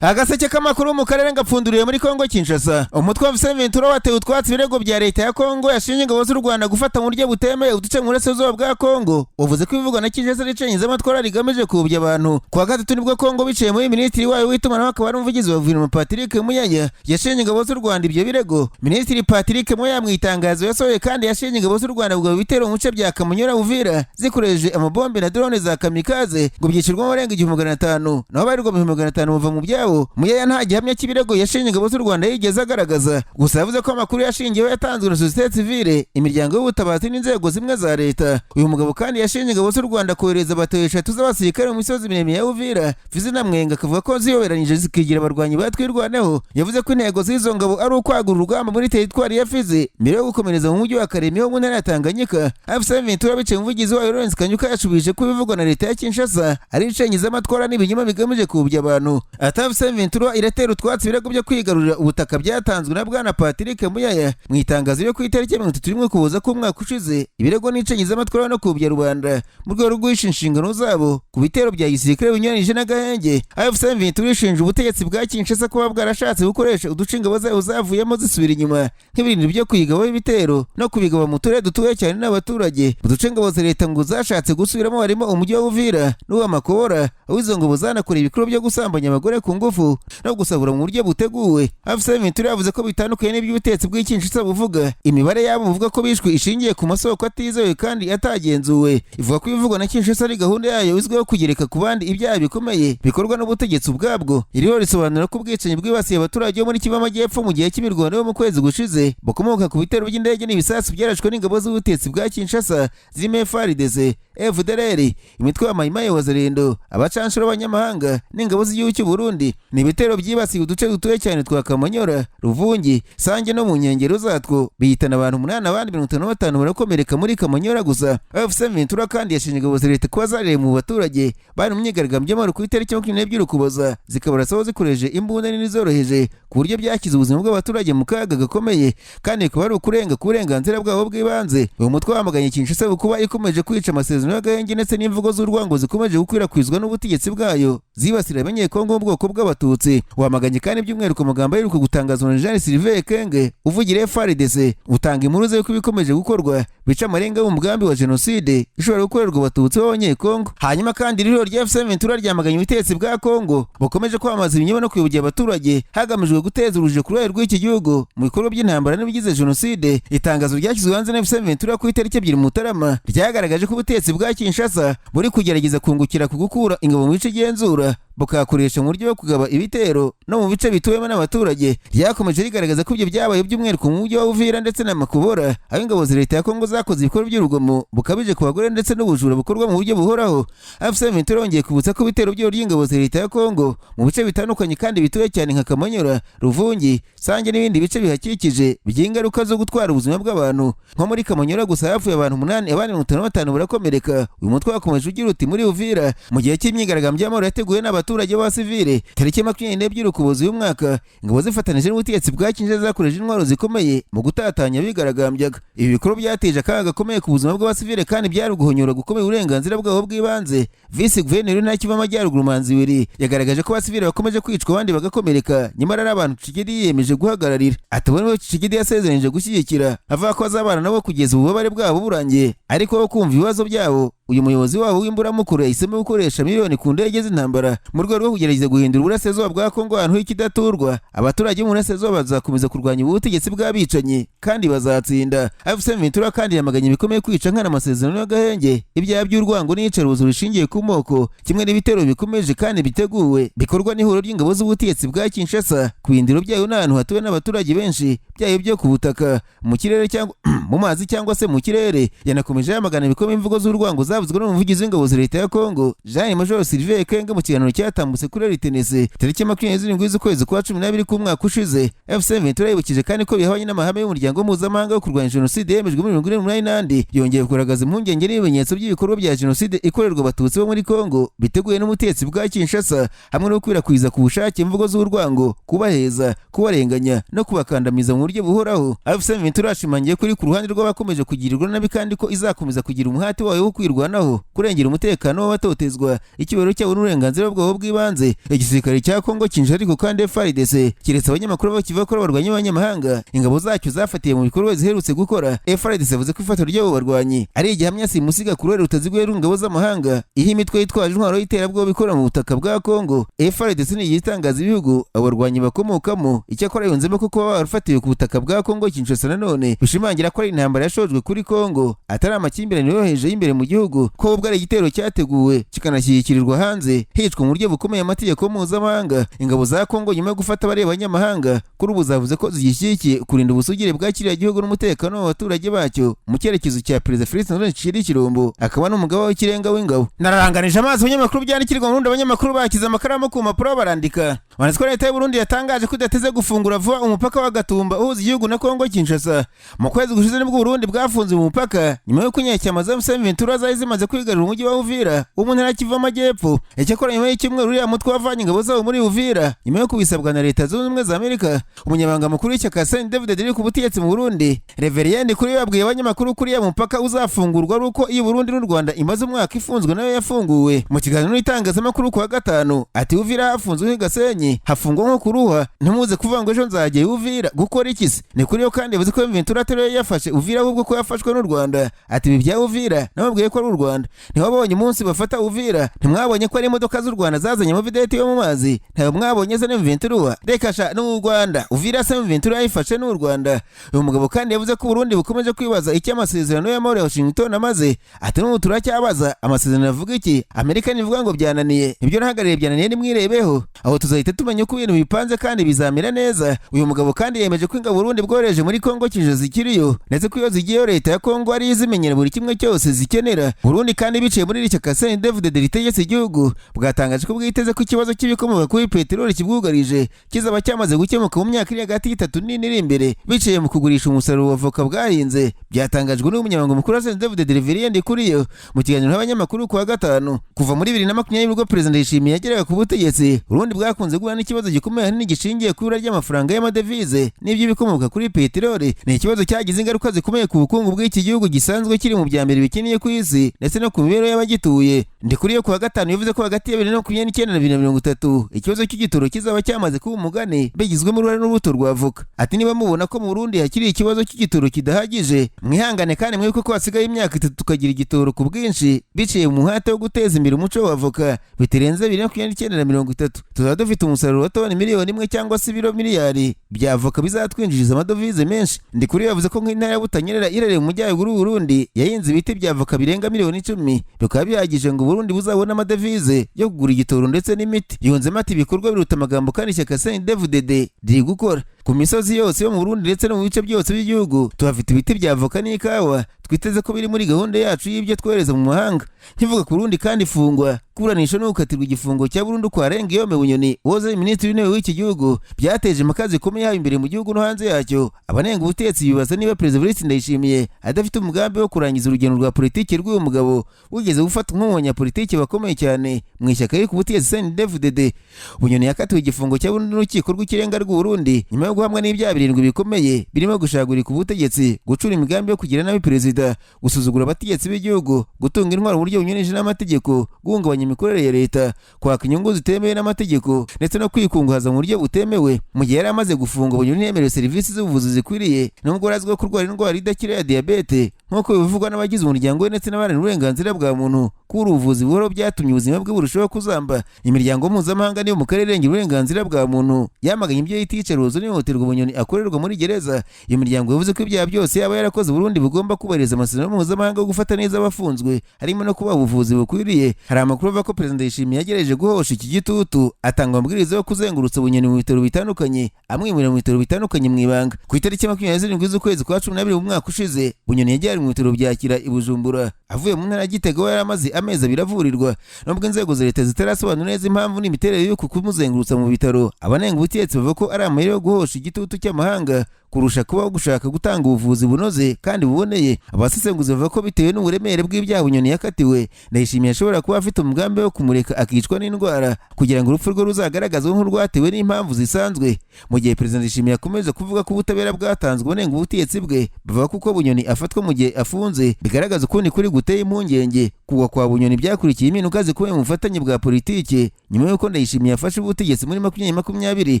Agaseke k'amakuru mu karere ngapfunduriye muri Kongo Kinshasa. Umutwe wa M23 watewe utwatsi ibirego bya leta ya Kongo yashinje ingabo z'u Rwanda gufata mu buryo butemewe uduce mu burasirazuba bwa Kongo. Uvuze ko ibivugwa na Kinshasa ricengezamatwara rigamije kuyobya abantu. Kuwa gatatu nibwo Kongo biciye muri minisitiri wayo w'itumanaho akaba ari umuvugizi wa guverinoma, Patrick Muyaya, yashinje ingabo z'u Rwanda ibyo birego. Minisitiri Patrick Muyaya mu itangazo yasohoye kandi yashinje ingabo z'u Rwanda kugaba ibitero mu bice bya Kamanyola, Uvira, zikoresheje amabombe na drone za kamikaze, ngo byicirwamo abarenga 1500, naho abarirwa mu 500,000 bava mu byabo. Muyaya nta gihamya cy'ibirego yashinje ingabo z'u Rwanda yigeze agaragaza, gusa yavuze ko amakuru yashingiweho yatanzwe na sosiyete sivile, imiryango y'ubutabazi n'inzego zimwe za leta. Uyu mugabo kandi yashinje ingabo z'u Rwanda kohereza batayo 3 z'abasirikare mu misozi miremire ya Uvira, Fizi na Mwenga, akavuga ko ziyoberanyije zikigira abarwanyi ba Twirwaneho. Yavuze ko intego z'izo ngabo ari ukwagura urugamba muri teritwari ya Fizi mbere yo gukomereza mu mujyi wa Kalemie wo mu ntara ya Tanganyika. AFC M23 biciye umuvugizi wayo Lawrence Kanyuka yashubije ko ibivugwa na leta ya Kinshasa ari icengezamatwara n'ibinyoma bigamije kuyobya abantu. Ati AFC M23 iratera utwatsi ibirego byo kwigarurira ubutaka byatanzwe na bwana Patrick Muyaya mu itangazo ryo ku itariki ya 31 Ukuboza k'umwaka ushize. Ibirego n'icengezamatwara no kuyobya rubanda mu rwego rwo guhisha inshingano zabo ku bitero bya gisirikare binyuranyije n'agahenge. AFC M23 ishinja ubutegetsi bwa Kinshasa kuba bwarashatse gukoresha uduce ingabo zayo zavuyemo zisubira inyuma nk'ibirindiro byo kuyigabaho ibitero no kubigaba mu turere dutuwe cyane n'abaturage. Mu duce ingabo za leta ngo zashatse gusubiramo harimo umujyi wa Uvira n'uwa Makobola, aho izo ngabo zanakoreye ibikorwa byo gusambanya abagore ku ngufu no gusahura mu buryo buteguwe. AFC M23 yavuze ko bitandukanye n'iby'ubutegetsi bw'i Kinshasa buvuga, imibare yabo buvuga ko bishwe ishingiye ku masoko atizewe kandi atagenzuwe. Ivuga ko ibivugwa na Kinshasa ari gahunda yayo izwiho kugereka ku bandi ibyaha bikomeye bikorwa n'ubutegetsi ubwabwo. Iriho risobanura ko ubwicanyi bwibasiye abaturage bo muri Kivu Amajyepfo mu gihe cy'imirwano yo mu kwezi gushize bukomoka ku bitero by'indege n'ibisasu byarashwe n'ingabo z'ubutegetsi bwa Kinshasa zirimo FARDC, FDLR, imitwe ya Mayimayi, Wazalendo, abacanshuro b'abanyamahanga n'ingabo z'igihugu cy'u Burundi. Ni ibitero byibasiye uduce dutuye cyane twa Kamanyola, Ruvungi, Sange no mu nkengero zatwo, bihitana abantu 8, abandi 55 barakomereka muri Kamanyola gusa. AFC M23 kandi yashinje ingabo za leta kuba zarereye mu baturage bari mu myigaragambyo y'amahoro ku itariki 22 Ukuboza, zikabarasaho zikoresheje imbunda nini zoroheje, ku buryo byashyize ubuzima bw'abaturage mu kaga gakomeye kandi bikaba ari ukurenga ku burenganzira bwabo bw'ibanze. Uyu mutwe wamaganye Kinshasa kuba ikomeje kwica amasezerano y'agahenge ndetse n'imvugo z'urwango zikomeje gukwirakwizwa n'ubutegetsi bwayo zibasira Abanyekongo bo mu bwoko bw'Abatutsi. Wamaganye kandi by'umwihariko amagambo aheruka gutangazwa na Jean Sylvain Ekenge uvugira FARDC, utanga impuruza y'uko ibikomeje gukorwa bica amarenga y'umugambi wa jenoside ishobora gukorerwa Abatutsi b'Abanyekongo. Hanyuma kandi iri huriro rya AFC M23 ryamaganye ubutegetsi bwa Kongo bukomeje kwamamaza ibinyoma no kuyobya abaturage hagamijwe guteza urujijo ku ruhare rw'iki gihugu mu bikorwa by'intambara n'ibigize jenoside. Itangazo ryashyizwe hanze na AFC M23 ku itariki 2 Mutarama ryagaragaje ko ubutegetsi bwa Kinshasa buri kugerageza kungukira ku gukura ingabo mu bice igenzura, bukahakoresha mu buryo bwo kugaba ibitero no mu bice bituwemo n'abaturage. Ryakomeje rigaragaza ko ibyo byabaye by'umwihariko mu mujyi wa Uvira ndetse na Makobola, aho ingabo za leta ya Kongo zakoze ibikorwa by'urugomo bukabije ku bagore ndetse n'ubujura bukorwa mu buryo buhoraho. AFC M23 yongeye kwibutsa ko ibitero by'ingabo za leta ya Kongo mu bice bitandukanye kandi bituwe cyane nka Kamanyola, Ruvungi, Sange n'ibindi bice bihakikije bigira ingaruka zo gutwara ubuzima bw'abantu. Nko muri Kamanyola gusa hapfuye abantu 8, abandi 55 barakomereka. Uyu mutwe wakomeje ugira uti: "Muri Uvira, mu gihe cy'imyigaragambyo y'amahoro yateguwe n'abaturage b'abasivile tariki 22 Ukuboza uyu mwaka, ingabo zifatanije n'ubutegetsi bwa Kinshasa zakoresheje intwaro zikomeye mu gutatanya abigaragambyaga. Ibi bikorwa byateje akaga gakomeye ku buzima bw'abasivile kandi byari uguhonyora gukomeye uburenganzira bwabo bw'ibanze." Visi guverineri w'intara Kivu Amajyaruguru, Manzi Willy, yagaragaje ko abasivile bakomeje kwicwa abandi bagakomereka, nyamara ari abantu Tshisekedi yiyemeje guhagararira. Ati abo nibo Tshisekedi yasezeranyije gushyigikira, avuga ko azabana nabo kugeza ububabare bwabo burangiye, ariko bo kumva ibibazo byabo, uyu muyobozi wabo w'imburamukuru yahisemo gukoresha miliyoni ku ndege z'intambara mu rwego rwo kugerageza guhindura uburasirazuba bwa Kongo ahantu h'ikidaturwa. Abaturage bo mu burasirazuba bazakomeza kurwanya ubu butegetsi bw'abicanyi kandi bazatsinda. AFC M23 kandi yamaganye bikomeye kwica nkana amasezerano y'agahenge, ibyaha by'urwango n'iyicarubozo rishingiye ku moko, kimwe n'ibitero bikomeje kandi biteguwe bikorwa n'ihuriro ry'ingabo z'ubutegetsi bwa Kinshasa ku birindiro byayo n'ahantu hatuwe n'abaturage benshi, byayo byo ku butaka, mu kirere cyangwa mu mazi cyangwa se mu kirere. Yanakomeje yamagana ibikomeye imvugo z'urwango zavuzwe n'umuvugizi w'ingabo za leta ya Kongo, Jean Major Sylvain Ekenge, mu kiganiro cyatambutse kuri RTNC tariki 27 z'ukwezi kwa 12 k'umwaka ushize. AFC M23 yibukije kandi ko bihabanye n'amahame y'umuryango mpuzamahanga wo kurwanya jenoside yemejwe muri 48 n'andi. Yongeye kugaragaza impungenge n'ibimenyetso by'ibikorwa bya jenoside ikorerwa Abatutsi bo muri Kongo biteguye n'ubutegetsi bwa Kinshasa, hamwe no gukwirakwiza ku bushake imvugo z'urwango, kubaheza, kubarenganya no kubakandamiza mu buryo buhoraho. AFC M23 yashimangiye ko iri ku ruhande rw'abakomeje kugirirwa nabi kandi ko izakomeza kugira umuhati wayo wo kwirwanaho. kwirwanaho, kurengera umutekano w'abatotezwa, icyubahiro cyabo n'uburenganzira bwabo bw'ibanze. Igisirikare cya Kongo Kinshasa ariko kandi FARDC kiretse abanyamakuru bakivuga ko abarwanyi b'abanyamahanga ingabo zacyo zafatiye mu bikorwa ziherutse gukora. FARDC yavuze ko ifatwa ry'abo barwanyi ari igihamya simusiga ku ruhare rutaziguye rw'ingabo z'amahanga iha imitwe yitwaje intwaro y'iterabwoba ikora mu butaka bwa Kongo. FARDC ni igitangaza ibihugu abo barwanyi bakomokamo, icyakora yunzemo ko kuba barafatiwe ku butaka bwa Kongo Kinshasa nanone bishimangira ko ari intambara yashojwe kuri Kongo, atari amakimbirane yoroheje y'imbere mu gihugu, ko ubwo ari igitero cyateguwe kikanashyikirirwa hanze hicwa mu buryo bukomeye amategeko mpuzamahanga. Ingabo za Kongo nyuma yo gufata bariya banyamahanga kuri ubu zavuze ko zigishyigikiye kurinda ubusugire bwa kiriya gihugu n'umutekano w'abaturage bacyo mu cyerekezo cya Perezida Felix Antoine Tshisekedi Tshilombo, akaba n'umugaba w'ikirenga w'ingabo. Nararanganije amaso abanyamakuru byandikirwa mu Burundi, abanyamakuru bakize amakaramu ku mpapuro barandika. Banditse ko leta y'u Burundi yatangaje ko idateze gufungura vuba umupaka wa Gatumba uhuza igihugu na Kongo Kinshasa. Mu kwezi gushize nibwo Burundi bwafunze umupaka nyuma y'uko inyeshyamba za M23 zari zimaze kwigarurira umujyi wa Uvira wo mu ntara ya Kivu y'Amajyepfo. Icyakora nyuma y'icyumweru uriya mutwe wavanye ingabo zabo muri Uvira nyuma yo kubisabwa na Leta Zunze Ubumwe za Amerika. Umunyamabanga mukuru w'ishyaka CNDD-FDD riri ku butegetsi mu Burundi, Reverien Kuri, yabwiye abanyamakuru kuri ya mupaka uzafungurwa ari uko iyo Burundi n'u Rwanda imaze umwaka ifunzwe nayo yafunguwe. Mu kiganiro n'itangazamakuru ku wa gatanu ati Uvira hafunzwe nk'i Gasenyi, hafungwa nko kuruha, ntimuze kuvuga ngo ejo nzajya Uvira gukora iki se. Ni kuri yo kandi yavuze ko M23 atari yafashe Uvira ahubwo ko yafashwe n'u Rwanda. Ati ibi bya Uvira nababwiye ko ari u Rwanda, ntiwabonye umunsi bafata Uvira, ntimwabonye ko ari imodoka z'u Rwanda zazanye amavideti yo mu mazi, ntayo mwabonye se M23, reka sha n'u Rwanda, Uvira se M23 yayifashe n'u Rwanda. Uyu mugabo kandi yavuze ko Burundi bukomeje kwibaza icyo amasezerano y'amahoro ya Washington amaze. Ati n'ubu turacyabaza amasezerano avuga iki, Amerika nivuga ngo byananiye, ibyo nahagarariye byananiye, nimwirebeho aho tuzahita tumenya uko ibintu bipanze kandi bizamera neza. Uyu mugabo kandi yemeje ko ingabo Burundi bwohereje muri Kongo Kinshasa zikiriyo, ndetse ko iyo zigiyeyo leta ya Kongo ari izimenyera buri kimwe cyose zikenera. Burundi kandi biciye muri iri shyaka CNDD-FDD ritegetse igihugu bwatangaje ko bwiteze ko ikibazo cy'ibikomoka kuri peteroli kibwugarije kizaba cyamaze gukemuka mu myaka iri hagati y'itatu n'ine iri imbere biciye mu kugurisha umusaruro wa avoka bwahinze. Byatangajwe n'umunyamabanga mukuru wa CNDD-FDD Reverien Ndikuriyo mu kiganiro n'abanyamakuru ku wa gatanu. Kuva muri 2020 ubwo Perezida Ndayishimiye yageraga ku butegetsi, Burundi bwakunze guhura n'ikibazo gikomeye ahanini gishingiye ku ibura ry'amafaranga y'amadevize n'iby'ibikomoka kuri peteroli. Ni ikibazo cyagize ingaruka zikomeye ku bukungu bw'iki gihugu gisanzwe kiri mu bya mbere bikennye ku isi ndetse no ku mibereho y'abagituye. Ndikuriyo ku wa gatanu yavuze ko hagati ya 2029 na 2030 ikibazo cy'igitoro kizaba cyamaze kuba umugani bigizwemo uruhare n'urubuto rwa avoka. Ati niba mubona ko mu Burundi hakiri ikibazo cy'igitoro kidahagije, mwihangane kandi mwibuke ko hasigaye imyaka 3 tukagira igitoro ku bwinshi biciye mu muhate wo guteza imbere umuco wa avoka. Bitarenze 2029 na 30 tuzaba dufite umusaruro wa toni 1,000,000 cyangwa se ibiro miliyari bya avoka bizatwinjiriza amadovize menshi. Ndikuri yavuze ko nk'intara ya Butanyerera iherereye mu majyaruguru y'u Burundi yahinze ibiti bya avoka birenga 10,000,000, bikaba bihagije ngo Burundi buzabone amadevize yo kugura igitoro ndetse n'imiti. Yunzemo ati ibikorwa biruta amagambo kandi ishyaka CNDD-FDD riri gukora ku misozi yose yo mu Burundi ndetse no mu bice byose by'igihugu. Tuhafite ibiti bya avoka n'ikawa twiteze ko biri muri gahunda yacu y'ibyo twohereza mu mahanga. Nkivuga ku Burundi kandi, ifungwa, kuburanisha no gukatirwa igifungo cya burundu kwa Guillaume Bunyoni wahoze ari minisitiri w'intebe w'iki gihugu byateje impaka zikomeye haba imbere mu gihugu no hanze yacyo. Abanenga ubutegetsi bibaza niba Perezida Evariste Ndayishimiye adafite umugambi wo kurangiza urugendo rwa politiki rw'uyu mugabo wigeze gufatwa nk'umunyapolitiki bakomeye cyane mu ishyaka riri ku butegetsi CNDD-FDD. Bunyoni yakatiwe igifungo cya burundu n'urukiko rw'ikirenga rw'u Burundi nyuma yo guhamwa n'ibyaha 7 bikomeye birimo gushagurika ubutegetsi, gucura imigambi yo kugira nabi perezida, gusuzugura abategetsi b'igihugu, gutunga intwaro mu buryo bunyuranyije n'amategeko, guhungabanya imikorere ya leta, kwaka inyungu zitemewe n'amategeko ndetse no kwikungahaza mu buryo butemewe. Mu gihe yari amaze gufungwa, Bunyoni ntiyemerewe serivisi z'ubuvuzi zikwiriye nubwo arazwiho kurwara indwara idakira ya diyabete, nk'uko bivugwa n'abagize umuryango we ndetse n'abaharanira uburenganzira bwa muntu. Kubura ubuvuzi buhoraho byatumye ubuzima bwe burushaho kuzamba. Imiryango mpuzamahanga niyo mu karere irengera uburenganzira bwa muntu yamaganye ibyo yita iyicarubozo n'ihohoterwa Bunyoni akorerwa muri gereza. Iyo miryango yavuze ko ibyaha byose yaba yarakoze, Burundi bugomba kubahiriza amasezerano mpuzamahanga yo gufata neza abafunzwe, harimo no kubaha ubuvuzi bukwiriye. Hari amakuru avuga ko Perezida Ndayishimiye yagerageje guhosha iki gitutu, atanga amabwiriza yo kuzengurutsa Bunyoni mu bitaro bitandukanye, amwimurira mu bitaro bitandukanye mu ibanga. Ku itariki 27 z'ukwezi kwa 12 mu mwaka ushize, Bunyoni yajyanywe mu bitaro bya Kira i Bujumbura avuye mu ntara ya Gitega aho yari amaze amezi 2 avurirwa. Nubwo inzego za leta zitarasobanura neza impamvu n'imiterere y'uku kumuzengurutsa mu bitaro, abanenga ubutegetsi bavuga ko ari amayeri yo guhosha igitutu cy'amahanga kurusha kubaho gushaka gutanga ubuvuzi bunoze kandi buboneye. Abasesenguzi bavuga ko bitewe n'uburemere bw'ibyaha Bunyoni yakatiwe, Ndayishimiye ashobora kuba afite umugambi wo kumureka akicwa n'indwara kugira ngo urupfu rwe ruzagaragazwe nk'urwatewe n'impamvu zisanzwe. Mu gihe Perezida Ndayishimiye akomeza kuvuga ko ubutabera bwatanzwe, bunenga ubutegetsi bwe bavuga ko uko Bunyoni afatwa mu gihe afunze bigaragaza ukundi kuri guteye impungenge Kugwa kwa Bunyoni byakurikiye impinduka zikomeye mu bufatanye bwa politiki nyuma y'uko Ndayishimiye yafashe ubutegetsi muri 2020.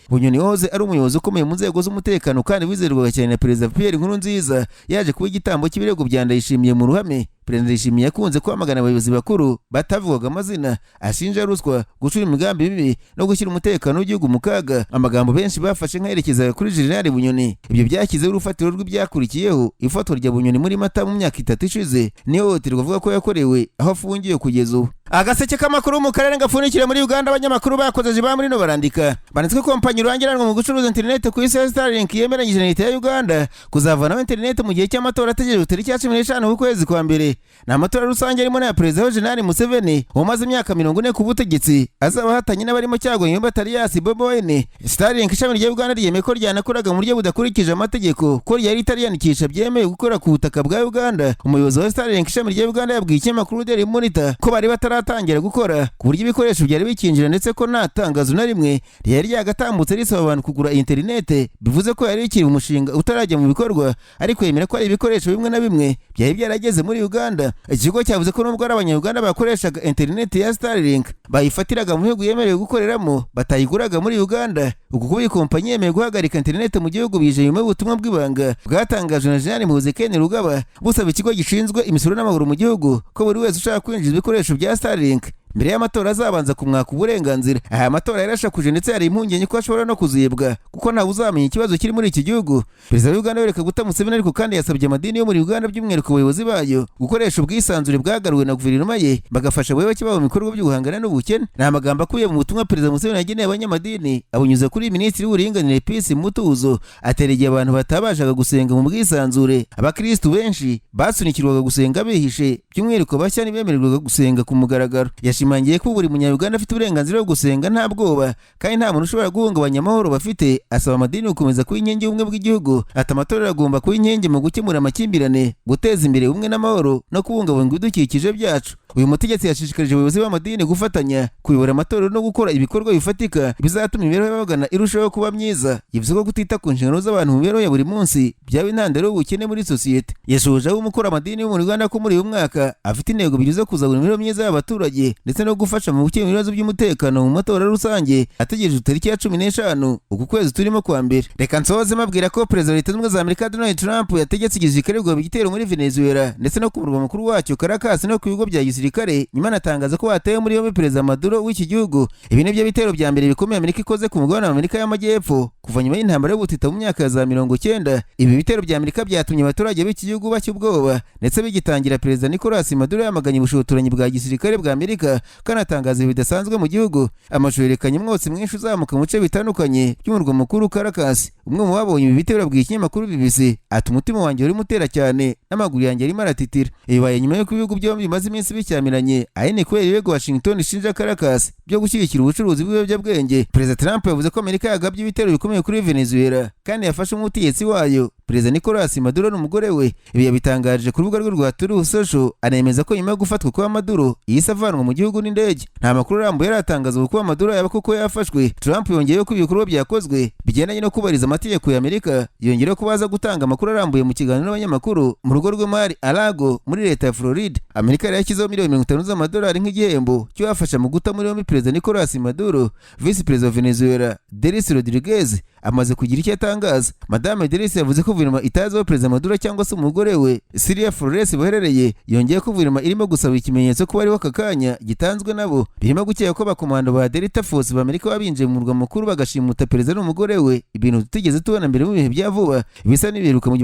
Bunyoni wahoze ari umuyobozi ukomeye mu nzego z'umutekano kandi wizerwaga cyane na Perezida Pierre Nkurunziza, yaje kuba igitambo cy'ibirego bya Ndayishimiye mu ruhame. Perezida Ndayishimiye yakunze kwamagana abayobozi bakuru batavugwaga amazina, ashinja ruswa, gucura imigambi mibi no gushyira umutekano w'igihugu mu kaga, amagambo benshi bafashe nk'ayerekezaga kuri Jenerali Bunyoni. Ibyo byashyizeho urufatiro rw'ibyakurikiyeho, ifatwa rya Bunyoni muri Mata mu myaka 3 ishize n'ihohoterwa avuga ko yakorewe aho afungiwe kugeza ubu. Agaseke k'amakuru mu karere gapfundikira muri Uganda, abanyamakuru bakoze ba muri no barandika banditswe kompanyi rurangiranwa mu gucuruza interineti ku isi ya Starlink yemeranyije na leta ya Uganda kuzavanaho interineti mu gihe cy'amatora ategerejwe tariki ya 15 z'ukwezi kwa mbere. Ni amatora rusange arimo n'aya Perezida wa Jenerali Museveni umaze imyaka 40 ku butegetsi, azaba ahatanye n'abarimo Cyago Nyumba Tarias Bobi Wine. Starlink ishami rya Uganda ryemeye ko ryanakoraga mu buryo budakurikije amategeko, ko ryari ritariyandikisha byemewe gukora ku butaka bwa Uganda. Umuyobozi wa Starlink ishami rya Uganda yabwiye ikinyamakuru Daily Monitor ko bari bataratangira gukora, ku buryo ibikoresho byari bikinjira, ndetse ko nta tangazo na rimwe ryari ryagatambutse risaba abantu kugura interinete, bivuze ko yari ikiri umushinga utarajya mu bikorwa, ariko yemera ko hari ibikoresho bimwe na bimwe byari byarageze muri Uganda. Ikigo cyavuze ko nubwo ari abanya-Uganda bakoreshaga interineti ya Starlink bayifatiraga mu bihugu yemerewe gukoreramo, batayiguraga muri Uganda. Uku kuba iyi kompanyi yemeye guhagarika interineti mu gihugu bije nyuma y'ubutumwa bw'ibanga bwatangajwe na Jenerali Muhoozi Kainerugaba, busaba ikigo gishinzwe imisoro n'amahoro mu gihugu ko buri wese ushaka kwinjiza ibikoresho bya Starlink mbere y'amatora azabanza kumwaka uburenganzira. Aya matora yarashakuje, ndetse hari impungenge ko ashobora no kuzibwa kuko ntawe uzamenya ikibazo kiri muri iki gihugu. Perezida wa Uganda Yoweri Kaguta Museveni ariko kandi yasabye amadini yo muri Uganda, by'umwihariko abayobozi bayo, gukoresha ubwisanzure bwagaruwe na guverinoma ye, bagafasha abayoboke babo mu bikorwa byo guhangana n'ubukene. Ni amagambo akubiye mu butumwa Perezida Museveni yageneye abanyamadini abunyuza kuri Minisitiri w'Uburinganire Peace Mutuzo, atera igihe abantu batabashaga gusenga mu bwisanzure. Abakirisitu benshi basunikirwaga gusenga bihishe, by'umwihariko bashya ntibemererwaga gusenga ku mugaragaro. Yashimangiye ko buri munyarwanda afite uburenganzira bwo gusenga nta bwoba, kandi nta muntu ushobora guhungabanya amahoro bafite. Asaba amadini gukomeza kuba inkingi y'ubumwe bw'igihugu. Ati amatorero agomba kuba inkingi mu gukemura amakimbirane, guteza imbere ubumwe n'amahoro no kubungabunga ibidukikije byacu. Uyu mutegetsi yashishikarije abayobozi b'amadini gufatanya kuyobora amatorero no gukora ibikorwa bifatika bizatuma imibereho y'ababagana irushaho kuba myiza. Yavuze ko kutita ku nshingano z'abantu mu mibereho ya buri munsi byaba intandaro y'ubukene muri sosiyete. Yashoje aho umukora amadini yo mu Rwanda ko muri uyu mwaka afite intego ebyiri zo kuzabura imibereho myiza y'abaturage ndetse no gufasha mu gukemura ibibazo by'umutekano mu matora rusange ategereje tariki ya 15 uku kwezi turimo kwa mbere. Reka nsoze mabwira ko Perezida wa Leta Zunze Ubumwe za Amerika Donald Trump yategetse igisirikare kugaba igitero muri Venezuela ndetse no ku murwa mukuru wacyo Caracas no ku bigo bya gisirikare, nyuma anatangaza ko batewe muri yombi Perezida Maduro w'iki gihugu. Ibi nibyo bitero bya mbere bikomeye Amerika ikoze ku mugabane wa Amerika y'Amajyepfo kuva nyuma y'intambara y'ubutita mu myaka ya za 90. Ibi bitero bya Amerika byatumye abaturage b'iki gihugu bashya ubwoba, ndetse bigitangira Perezida Nicolas Maduro yamaganye ubushotoranyi bwa gisirikare bwa Amerika, kanatangaza ibi bidasanzwe mu gihugu. Amashusho yerekanye umwotsi mwinshi uzamuka mu bice bitandukanye by'umurwa mukuru Caracas. Umwe mu babonye ibi bitero abwiye ikinyamakuru BBC ati umutima wanjye urimo utera cyane n'amaguru yanjye arimo aratitira. Bibaye nyuma y'uko ibihugu byombi bimaze iminsi bishyamiranye, ahanini kubera ibirego Washington ishinja Caracas byo gushyigikira ubucuruzi bw'ibiyobyabwenge. Perezida Trump yavuze ko Amerika yagabye ibitero bikomeye kuri Venezuela kandi yafashe umutegetsi wayo Perezida Nicolas Maduro n'umugore we. Ibi yabitangarije ku rubuga rwe rwa Truth Social, anemeza ko nyuma yo gufatwa kwa Maduro yahise avanwa mu gihugu n'indege. Nta makuru arambuye aratangaza kuba Maduro yaba koko yafashwe. Trump yongeyeho ko ibikorwa byakozwe bigendanye no kubahiriza amategeko ya Amerika, yongeyeho ko baza gutanga amakuru arambuye mu kiganiro n'abanyamakuru mu rugo rwe Mar a Lago muri leta ya Florida. Amerika yari yashyizeho miliyoni 50 z'amadolari nk'igihembo cy'uwafasha mu guta muri yombi Perezida Nicolas Maduro. Visi Perezida wa Venezuela Delcy Rodriguez amaze kugira icyo atangaza. Madame Delcy yavuze ko guverinoma itazi aho Perezida Maduro cyangwa se umugore we Cilia Flores baherereye. Yongeye ko guverinoma irimo gusaba ikimenyetso ko bariho aka kanya gitanzwe nabo, birimo gukeka ko abakomando ba Delta Force b'Amerika babinjiye mu murwa mukuru bagashimuta perezida n'umugore we, ibintu tutigeze tubona mbere mu bihe bya vuba, bisa n'ibiheruka mu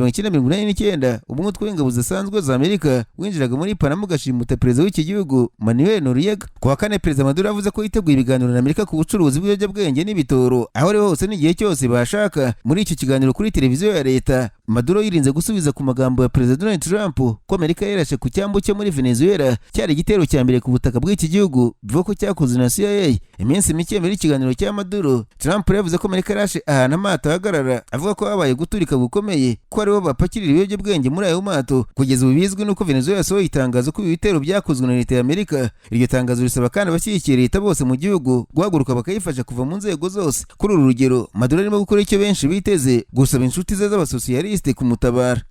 1989 ubwo umutwe w'ingabo zidasanzwe za Amerika winjiraga muri Panama ugashimuta perezida w'iki gihugu Manuel Noriega. Ku wa kane, Perezida Maduro yavuze ko yiteguye ibiganiro na Amerika ku bucuruzi bw'ibiyobyabwenge n'ibitoro, aho ari hose n'igihe cyose bashaka. Muri icyo kiganiro kuri televiziyo ya leta, Maduro yirinze gusubiza ku magambo ya Perezida Donald Trump ko Amerika yarashe ku cyambu cyo muri Venezuela, cyari igitero cya mbere ku butaka bw'iki gihugu bivuga ko cyakozwe na CIA. Iminsi mike mbere y'ikiganiro cya Maduro, Trump yavuze ko Amerika yarashe ahantu amato ahagarara, avuga ko habaye guturika gukomeye, ko aribo bapakirira ibiyobyabwenge muri ayo mato. Kugeza ubu bizwi nuko Venezuela yasohoye itangazo ko ibi bitero byakozwe na leta ya Amerika. Iryo tangazo risaba kandi abashyigikiye leta bose mu gihugu guhaguruka bakayifasha kuva mu nzego zose. Kuri uru rugero, Maduro arimo gukora icyo benshi biteze, gusaba inshuti ze z'abasosiyalisite kumutabara.